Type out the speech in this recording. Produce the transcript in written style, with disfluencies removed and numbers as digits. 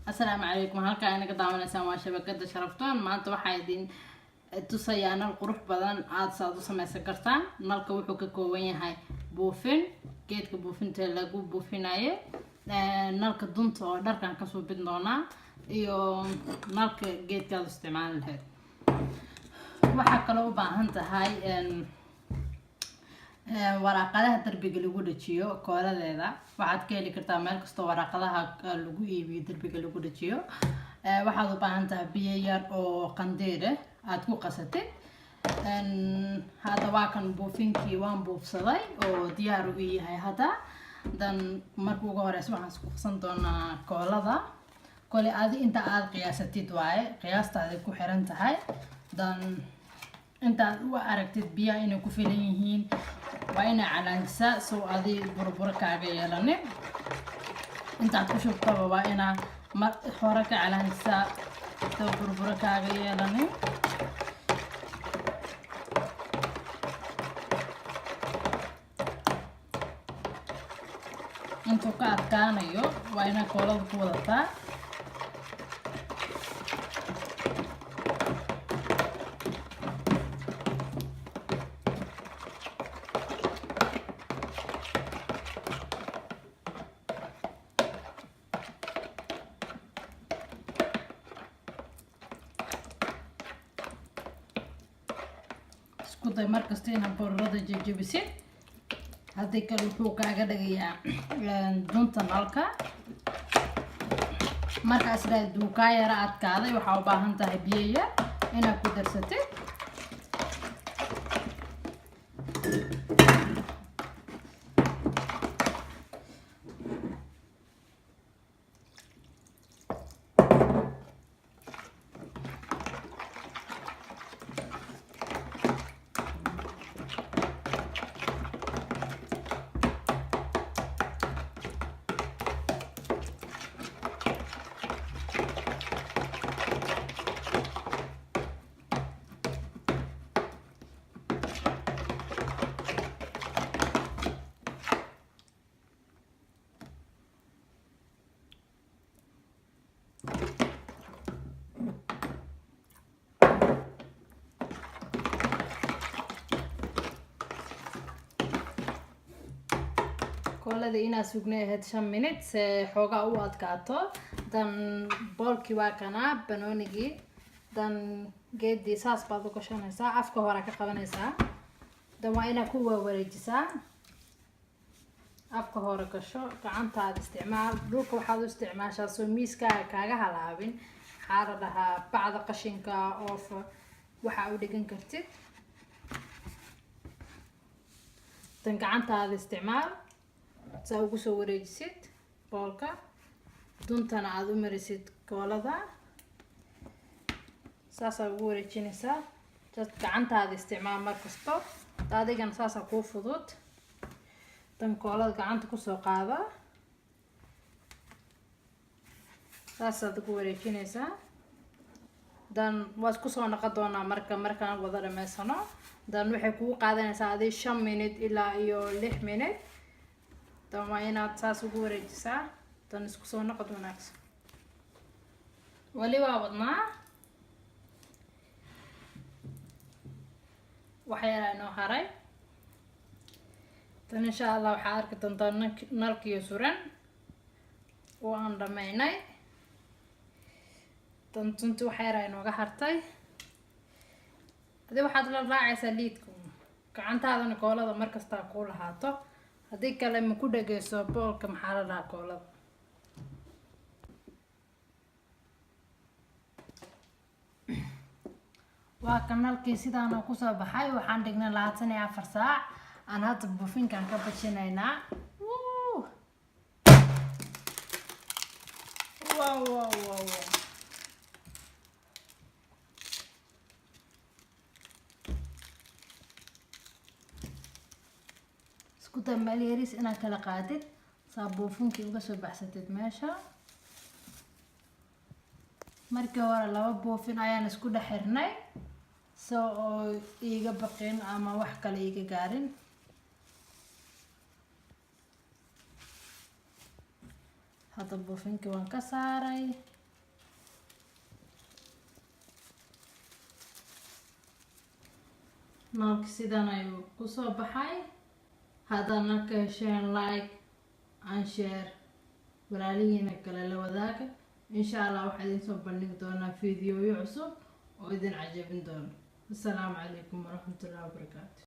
Asalaamu calaykum. Halkaa inaga daawanaysaan waa shabakada Sharaftoon. Maanta waxaa idin tusayaa nal qurux badan aada saad u sameysan kartaan. Nalka wuxuu ka kooban yahay buufin, geedka buufinta lagu buufinaye, nalka dunta oo dharkan kasoo bin doonaa, iyo nalka geedkaad isticmaali lahayd. Waxaa kaloo u baahan tahay waraaqadaha darbiga lagu dhajiyo kooladeeda. Waxaad ka heli kartaa meel kastoo waraaqadaha lagu iibiyo, darbiga lagu dhajiyo. Waxaad u baahan tahay biyo yar oo qandiir ah aada ku qasatid. Hadda waa kan buufinkii, waan buufsaday oo diyaar u yahay hadda. Dan marka ugu horeysa waxaan isku qasan doonaa koolada. Kole adi inta aada qiyaasatid waaye, qiyaastaada ku xiran tahay. Dan intaad u aragtid biyaha inay ku filan yihiin, waa inaa calaanjisaa sow adi burburo kaaga yeelanin. Intaad ku shubtaba waa inaa mar hore ka calaanjisaa soo burburo kaaga yeelanin. Intuu ka adkaanayo waa inaa koolada ku wadataa. Isku day markasta inaad bororada jejebisid, haddii kale wuxuu kaaga dhagayaa dunta nalka. Markaas duu kaa yara adkaaday, waxaa u baahan tahay biyo yar inaad ku darsatid. Koolada inaa sugnay ahayd 5 minute se xoogaa u adkaato. Dan boolkii waa kanaa, banoonigii. Dan geedii saas baad u gashanaysaa, afka horaa ka qabanaysaa. Dan waa inaa ku waawareejisaa. Afka hore gasho, gacantaada isticmaal. Dhulka waxaad u isticmaashaa soo miiskaaga kaaga halaabin. Waxaa la dhahaa bacda qashinka oof waxaa u dhigan kartid. Dan gacantaada isticmaal saa ugu soo wareejisid boolka, duntana aada u marisid koolada. Saasaa ugu wareejinaysaa. Just gacantaada isticmaal mar kasto, adigana saasaa kuu fudud. Dan koolada gacanta kusoo qaada, saasaad ugu wareejinaysaa. Dan waad kusoo noqon doonaa marka markaan wada dhameysano. Dan waxay kugu qaadanaysaa adi 5 minute ilaa iyo 6 minute. Dan waa inaad saas ugu wareejisaa. Dan isku soo noqod wanaagsan. Weli waa wadnaa, waxa yaraa inoo haray. Dan insha Allah waxaa arki doontaa nalkiyo suran oo aan dhameynay. Dan tunti waxa yaraa inooga hartay. Adi waxaad la raacaysaa liidka, gacantaadana koolada markastaa kuu lahaato. Haddii kale ma ku dhageyso boolka. Maxaa la dhahaa koolada? Waa kan nalkii sidaana kusoo baxay. Waxaan dhignay 24 saac. Aan hadda buufinkan ka bajinaynaa. Wow. Isku day meel yaris inaad kala qaadid saa buufinkii uga soo baxsatid meesha. Markii hore laba buufin ayaan isku dhex xirnay so oo iiga baqin ama wax kale iiga gaarin. Hadda buufinkii waan ka saaray. Nalka sidan ayuu kusoo baxay. Haddana ka hesheen, like and share, walaalihiina kale la wadaaga. Insha Allah waxaa idin soo bandhigi doonaa fiidiyoyo cusub oo idin cajabin doono. Asalaamu calaykum waraxmatullahi wabarakaatu.